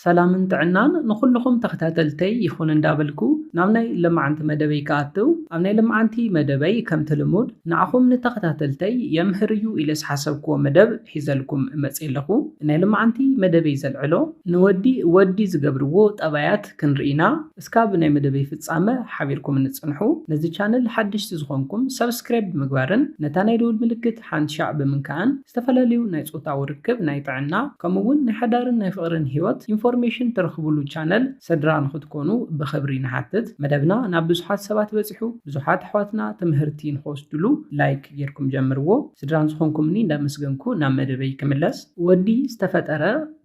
ሰላምን ጥዕናን ንኹልኹም ተኸታተልተይ ይኹን እንዳበልኩ ናብ ናይ ለማዓንቲ መደበይ ክኣትው፣ ኣብ ናይ ለማዓንቲ መደበይ ከምቲ ልሙድ ንዓኹም ንተኸታተልተይ የምህር እዩ ኢለ ዝሓሰብክዎ መደብ ሒዘልኩም መፅእ ኣለኹ። ናይ ለማዓንቲ መደበይ ዘልዕሎ ንወዲ ወዲ ዝገብርዎ ጠባያት ክንርኢ ኢና። እስካብ ናይ መደበይ ፍጻመ ሓቢርኩም ንጽንሑ። ነዚ ቻነል ሓደሽቲ ዝኾንኩም ሰብስክራይብ ብምግባርን ነታ ናይ ደውል ምልክት ሓንቲ ሻዕ ብምንካእን ዝተፈላለዩ ናይ ጾታዊ ርክብ፣ ናይ ጥዕና፣ ከምኡ እውን ናይ ሓዳርን ናይ ፍቕርን ህይወት ኢንፎርሜሽን ትረኽብሉ ቻነል ስድራ ንኽትኮኑ ብኽብሪ ንሓትት። መደብና ናብ ብዙሓት ሰባት በጺሑ፣ ብዙሓት ኣሕዋትና ትምህርቲ ንኽወስድሉ ላይክ ጌርኩም ጀምርዎ። ስድራን ዝኾንኩምኒ እንዳመስገንኩ ናብ መደበይ ክምለስ። ወዲ ዝተፈጠረ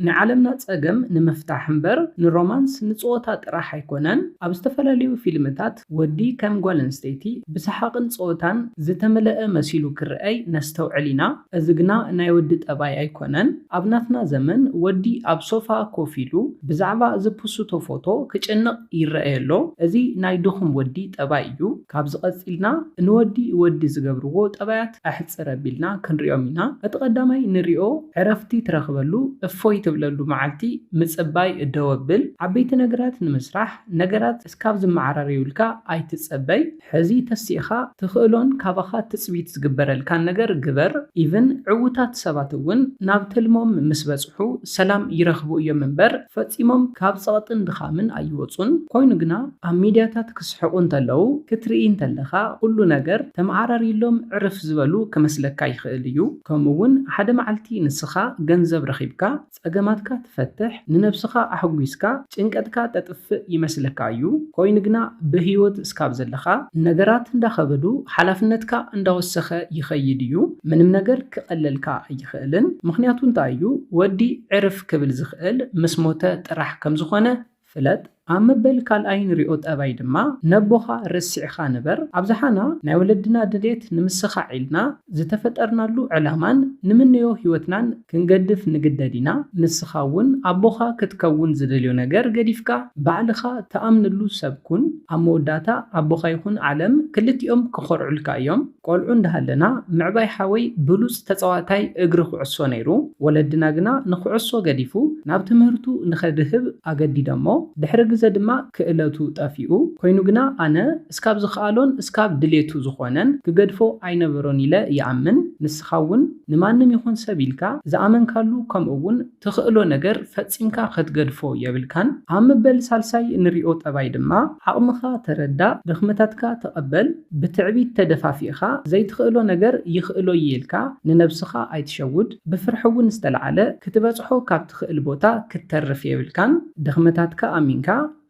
ንዓለምና ጸገም ንምፍታሕ እምበር ንሮማንስ ንጸወታ ጥራሕ ኣይኮነን። ኣብ ዝተፈላለዩ ፊልምታት ወዲ ከም ጓል ኣንስተይቲ ብሰሓቕን ጸወታን ዝተመለአ መሲሉ ክረኣይ ነስተውዕል ኢና። እዚ ግና ናይ ወዲ ጠባይ ኣይኮነን። ኣብ ናትና ዘመን ወዲ ኣብ ሶፋ ኮፍ ኢሉ ብዛዕባ ዝፕስቶ ፎቶ ክጭነቕ ይረኣይ ኣሎ። እዚ ናይ ድኹም ወዲ ጠባይ እዩ። ካብዚ ቀጺልና ንወዲ ወዲ ዝገብርዎ ጠባያት ኣሕጽር ኣቢልና ክንሪኦም ኢና። እቲ ቀዳማይ ንሪኦ ዕረፍቲ ትረኽበሉ፣ እፎይ ትብለሉ መዓልቲ ምጽባይ ደው ኣብል። ዓበይቲ ነገራት ንምስራሕ ነገራት እስካብ ዝመዓራረዩልካ ኣይትጸበይ። ሕዚ ተሲእኻ ትኽእሎን ካባኻ ትጽቢት ዝግበረልካን ነገር ግበር። ኢቭን ዕዉታት ሰባት እውን ናብ ትልሞም ምስ በጽሑ ሰላም ይረኽቡ እዮም እምበር ፈጺሞም ካብ ጸቕጥን ድኻምን ኣይወጹን። ኮይኑ ግና ኣብ ሚድያታት ክስሕቑ እንተለዉ ክትርኢ እንተለኻ ኩሉ ነገር ተመዓራርዩሎም ዕርፍ ዝበሉ ክመስለካ ይኽእል እዩ። ከምኡ እውን ሓደ መዓልቲ ንስኻ ገንዘብ ረኺብካ ጸገማትካ ትፈትሕ፣ ንነብስኻ ኣሕጒስካ ጭንቀትካ ተጥፍእ ይመስለካ እዩ። ኮይኑ ግና ብህይወት እስካብ ዘለኻ ነገራት እንዳኸበዱ ሓላፍነትካ እንዳወሰኸ ይኸይድ እዩ። ምንም ነገር ክቐለልካ ኣይኽእልን። ምኽንያቱ እንታይ እዩ? ወዲ ዕርፍ ክብል ዝኽእል ምስ ሞተ ጥራሕ ከም ዝኾነ ፍለጥ። ኣብ መበል ካልኣይ ንሪኦ ጠባይ ድማ ነቦኻ ረሲዕኻ ንበር። ኣብዝሓና ናይ ወለድና ድሌት ንምስኻዕ ኢልና ዝተፈጠርናሉ ዕላማን ንምነዮ ህይወትናን ክንገድፍ ንግደድ ኢና። ንስኻ እውን ኣቦኻ ክትከውን ዝደልዮ ነገር ገዲፍካ ባዕልኻ ትኣምነሉ ሰብ ኩን። ኣብ መወዳእታ ኣቦኻ ይኹን ዓለም ክልቲኦም ክኾርዑልካ እዮም። ቆልዑ እንዳሃለና ምዕባይ ሓወይ ብሉጽ ተጻዋታይ እግሪ ኩዕሶ ነይሩ። ወለድና ግና ንኩዕሶ ገዲፉ ናብ ትምህርቱ ንኸድህብ ኣገዲደሞ። ድሕሪ ግዘ ድማ ክእለቱ ጠፊኡ። ኮይኑ ግና ኣነ እስካብ ዝኸኣሎን እስካብ ድሌቱ ዝኾነን ክገድፎ ኣይነበሮን ኢለ ይኣምን። ንስኻ እውን ንማንም ይኹን ሰብ ኢልካ ዝኣመንካሉ ከምኡ እውን ትኽእሎ ነገር ፈጺምካ ክትገድፎ የብልካን። ኣብ መበል ሳልሳይ ንሪኦ ጠባይ ድማ ዓቕምኻ ተረዳእ፣ ድኽመታትካ ተቐበል። ብትዕቢት ተደፋፊእኻ ዘይትኽእሎ ነገር ይኽእሎ እየ ኢልካ ንነብስኻ ኣይትሸውድ። ብፍርሒ እውን ዝተለዓለ ክትበጽሖ ካብ ትኽእል ቦታ ክትተርፍ የብልካን። ድኽመታትካ ኣሚንካ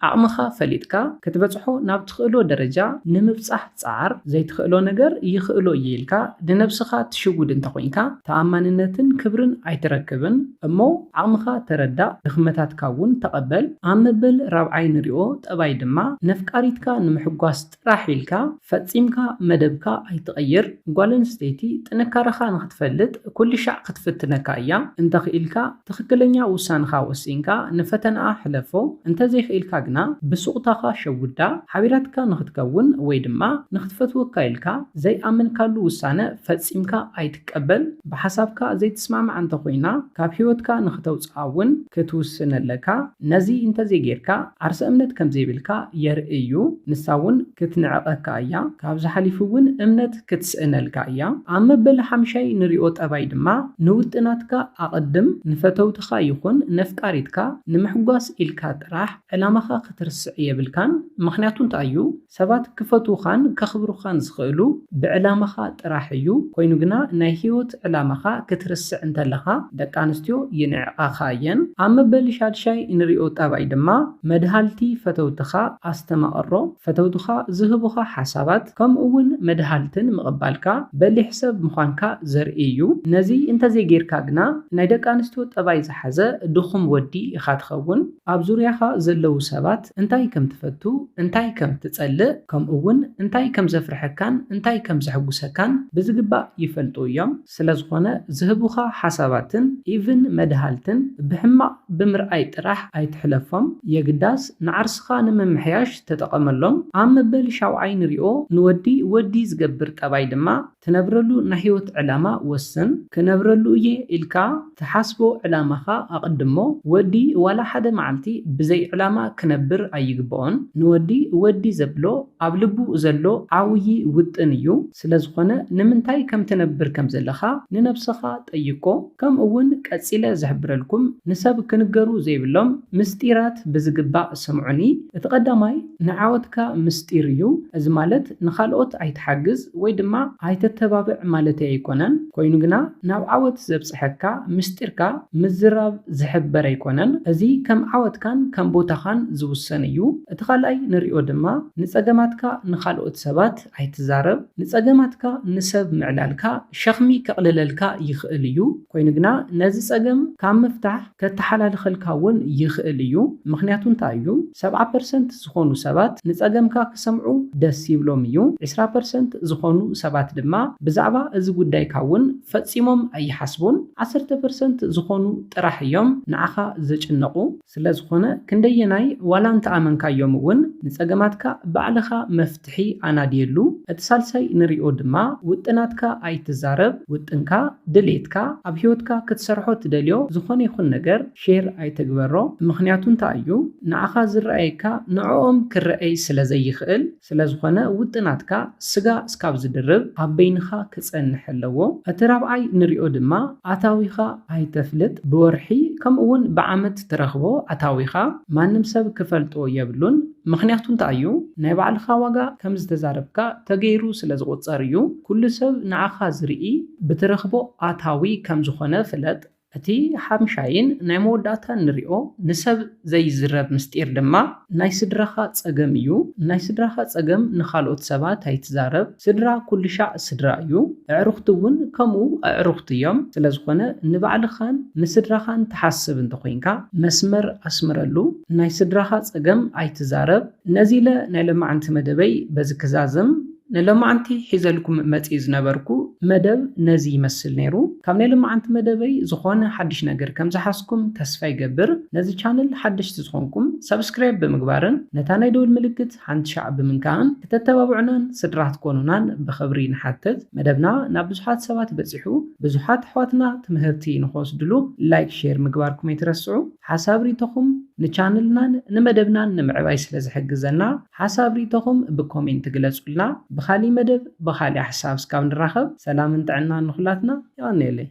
ዓቕምኻ ፈሊጥካ ክትበጽሖ ናብ ትኽእሎ ደረጃ ንምብጻሕ ጸዓር። ዘይትኽእሎ ነገር ይኽእሎ እየ ኢልካ ንነብስኻ ትሽውድ እንተኾይንካ ተኣማንነትን ክብርን ኣይትረክብን። እሞ ዓቕምኻ ተረዳእ፣ ድኽመታትካ እውን ተቐበል። ኣብ መበል ራብዓይ ንሪኦ ጠባይ ድማ ነፍቃሪትካ ንምሕጓስ ጥራሕ ኢልካ ፈጺምካ መደብካ ኣይትቐይር። ጓል ኣንስተይቲ ጥንካረኻ ንኽትፈልጥ ኩሉ ሻዕ ክትፍትነካ እያ። እንተኽኢልካ ትኽክለኛ ውሳንኻ ወሲንካ ንፈተናኣ ሕለፎ። እንተዘይኽኢልካ ግና ብሱቕታኻ ሸውዳ። ሓቢራትካ ንኽትከውን ወይ ድማ ንኽትፈትወካ ኢልካ ዘይኣመንካሉ ውሳነ ፈጺምካ ኣይትቀበል። ብሓሳብካ ዘይትስማማዕ እንተኾይና ካብ ህይወትካ ንኽተውጽኣ እውን ክትውስን ኣለካ። ነዚ እንተዘይጌርካ ዓርሰ እምነት ከምዘይብልካ የርኢ እዩ። ንሳ እውን ክትንዕቐካ እያ። ካብዚ ሓሊፉ እውን እምነት ክትስእነልካ እያ። ኣብ መበል ሓምሻይ ንሪኦ ጠባይ ድማ ንውጥናትካ ኣቐድም። ንፈተውትኻ ይኹን ነፍቃሪትካ ንምሕጓስ ኢልካ ጥራሕ ዕላማኻ ክትርስዕ የብልካን። ምኽንያቱ እንታይ እዩ? ሰባት ክፈትዉኻን ከኽብሩኻን ዝኽእሉ ብዕላማኻ ጥራሕ እዩ። ኮይኑ ግና ናይ ህይወት ዕላማኻ ክትርስዕ እንተለኻ ደቂ ኣንስትዮ ይንዕቓኻ እየን። ኣብ መበል ሻድሻይ እንሪኦ ጠባይ ድማ መድሃልቲ ፈተውትኻ ኣስተማቕሮ። ፈተውትኻ ዝህቡኻ ሓሳባት ከምኡ እውን መድሃልትን ምቕባልካ በሊሕ ሰብ ምዃንካ ዘርኢ እዩ። ነዚ እንተዘይጌርካ ግና ናይ ደቂ ኣንስትዮ ጠባይ ዝሓዘ ድኹም ወዲ ኢኻ ትኸውን። ኣብ ዙርያኻ ዘለዉ ሰባት እንታይ ከም ትፈቱ፣ እንታይ ከም ትጸልእ፣ ከምኡ እውን እንታይ ከም ዘፍርሐካን እንታይ ከም ዘሐጉሰካን ብዝግባእ ይፈልጡ እዮም። ስለ ዝኾነ ዝህቡኻ ሓሳባትን ኢቭን መድሃልትን ብሕማቕ ብምርኣይ ጥራሕ ኣይትሕለፎም። የግዳስ ንዓርስኻ ንምምሕያሽ ተጠቐመሎም። ኣብ መበል ሻውዓይ ንሪኦ ንወዲ ወዲ ዝገብር ጠባይ ድማ ትነብረሉ ናይ ህይወት ዕላማ ወስን። ክነብረሉ እየ ኢልካ ትሓስቦ ዕላማኻ ኣቐድሞ። ወዲ ዋላ ሓደ መዓልቲ ብዘይ ዕላማ ክነብር ኣይግብኦን። ንወዲ ወዲ ዘብሎ ኣብ ልቡ ዘሎ ዓብዪ ውጥን እዩ። ስለ ዝኾነ ንምንታይ ከም ትነብር ከም ዘለኻ ንነብስኻ ጠይቆ። ከምኡ እውን ቀጺለ ዝሕብረልኩም ንሰብ ክንገሩ ዘይብሎም ምስጢራት ብዝግባእ ስምዑኒ። እቲ ቀዳማይ ንዓወትካ ምስጢር እዩ። እዚ ማለት ንኻልኦት ኣይትሓግዝ ወይ ድማ ኣይተተባብዕ ማለተይ ኣይኮነን። ኮይኑ ግና ናብ ዓወት ዘብጽሐካ ምስጢርካ ምዝራብ ዝሕበር ኣይኮነን። እዚ ከም ዓወትካን ከም ቦታኻን ዝውሰን እዩ። እቲ ካልኣይ ንሪኦ ድማ ንጸገማትካ ንኻልኦት ሰባት ኣይትዛረብ። ንጸገማትካ ንሰብ ምዕላልካ ሸኽሚ ከቕልለልካ ይኽእል እዩ። ኮይኑ ግና ነዚ ጸገም ካብ ምፍታሕ ከተሓላልኸልካ እውን ይኽእል እዩ። ምኽንያቱ እንታይ እዩ? ሰብዓ ፐርሰንት ዝኾኑ ሰባት ንጸገምካ ክሰምዑ ደስ ይብሎም እዩ። ዕስራ ፐርሰንት ዝኾኑ ሰባት ድማ ብዛዕባ እዚ ጉዳይካ እውን ፈጺሞም ኣይሓስቡን። ዓሰርተ ፐርሰንት ዝኾኑ ጥራሕ እዮም ንዓኻ ዝጭነቑ። ስለ ዝኾነ ክንደየናይ ዋላ እንተኣመንካዮም እውን ንጸገማትካ ባዕልኻ መፍትሒ ኣናድየሉ። እቲ ሳልሳይ ንሪኦ ድማ ውጥናትካ ኣይትዛረብ። ውጥንካ፣ ድሌትካ፣ ኣብ ህይወትካ ክትሰርሖ ትደልዮ ዝኾነ ይኹን ነገር ሼር ኣይትግበሮ። ምኽንያቱ እንታይ እዩ? ንዓኻ ዝረኣየካ ንዕኦም ክረኣይ ስለ ዘይኽእል። ስለ ዝኾነ ውጥናትካ ስጋ እስካብ ዝድርብ ኣብ በይንኻ ክጸንሕ ኣለዎ። እቲ ራብዓይ ንሪኦ ድማ ኣታዊኻ ኣይተፍልጥ። ብወርሒ ከምኡ እውን ብዓመት ትረኽቦ ኣታዊኻ ማንም ሰብ ክፈልጦ የብሉን። ምኽንያቱ እንታይ እዩ? ናይ ባዕልኻ ዋጋ ከም ዝተዛረብካ ተገይሩ ስለ ዝቑጸር እዩ። ኩሉ ሰብ ንዓኻ ዝርኢ ብትረኽቦ ኣታዊ ከም ዝኾነ ፍለጥ። እቲ ሓምሻይን ናይ መወዳእታን ንሪኦ ንሰብ ዘይዝረብ ምስጢር ድማ ናይ ስድራኻ ጸገም እዩ። ናይ ስድራኻ ጸገም ንኻልኦት ሰባት ኣይትዛረብ። ስድራ ኩሉ ሻዕ ስድራ እዩ። ኣዕሩኽቲ እውን ከምኡ ኣዕሩኽቲ እዮም። ስለ ዝኾነ ንባዕልኻን ንስድራኻን ትሓስብ እንተኾይንካ መስመር ኣስምረሉ። ናይ ስድራኻ ጸገም ኣይትዛረብ። ነዚ ኢለ ናይ ሎማዓንቲ መደበይ በዚ ክዛዝም። ንሎማዓንቲ ሒዘልኩም መጺእ ዝነበርኩ መደብ ነዚ ይመስል ነይሩ። ካብ ናይ ሎማዓንቲ መደበይ ዝኾነ ሓድሽ ነገር ከም ዝሓዝኩም ተስፋ ይገብር። ነዚ ቻነል ሓደሽቲ ዝኾንኩም ሳብስክራይብ ብምግባርን ነታ ናይ ደውል ምልክት ሓንቲ ሻዕ ብምንካእን ክተተባብዑናን ስድራ ክትኮኑናን ብኽብሪ ንሓትት። መደብና ናብ ብዙሓት ሰባት በጺሑ ብዙሓት ኣሕዋትና ትምህርቲ ንኽወስድሉ ላይክ ሼር ምግባርኩም ኣይትረስዑ። ሓሳብ ሪኢቶኹም ንቻነልናን ንመደብናን ንምዕባይ ስለ ዝሕግዘና ሓሳብ ሪኢቶኹም ብኮሜንት ግለጹልና። ብኻሊእ መደብ ብኻሊእ ሓሳብ እስካብ ንራኸብ ሰላምን ጥዕናን ንኹላትና። የቐንየለይ።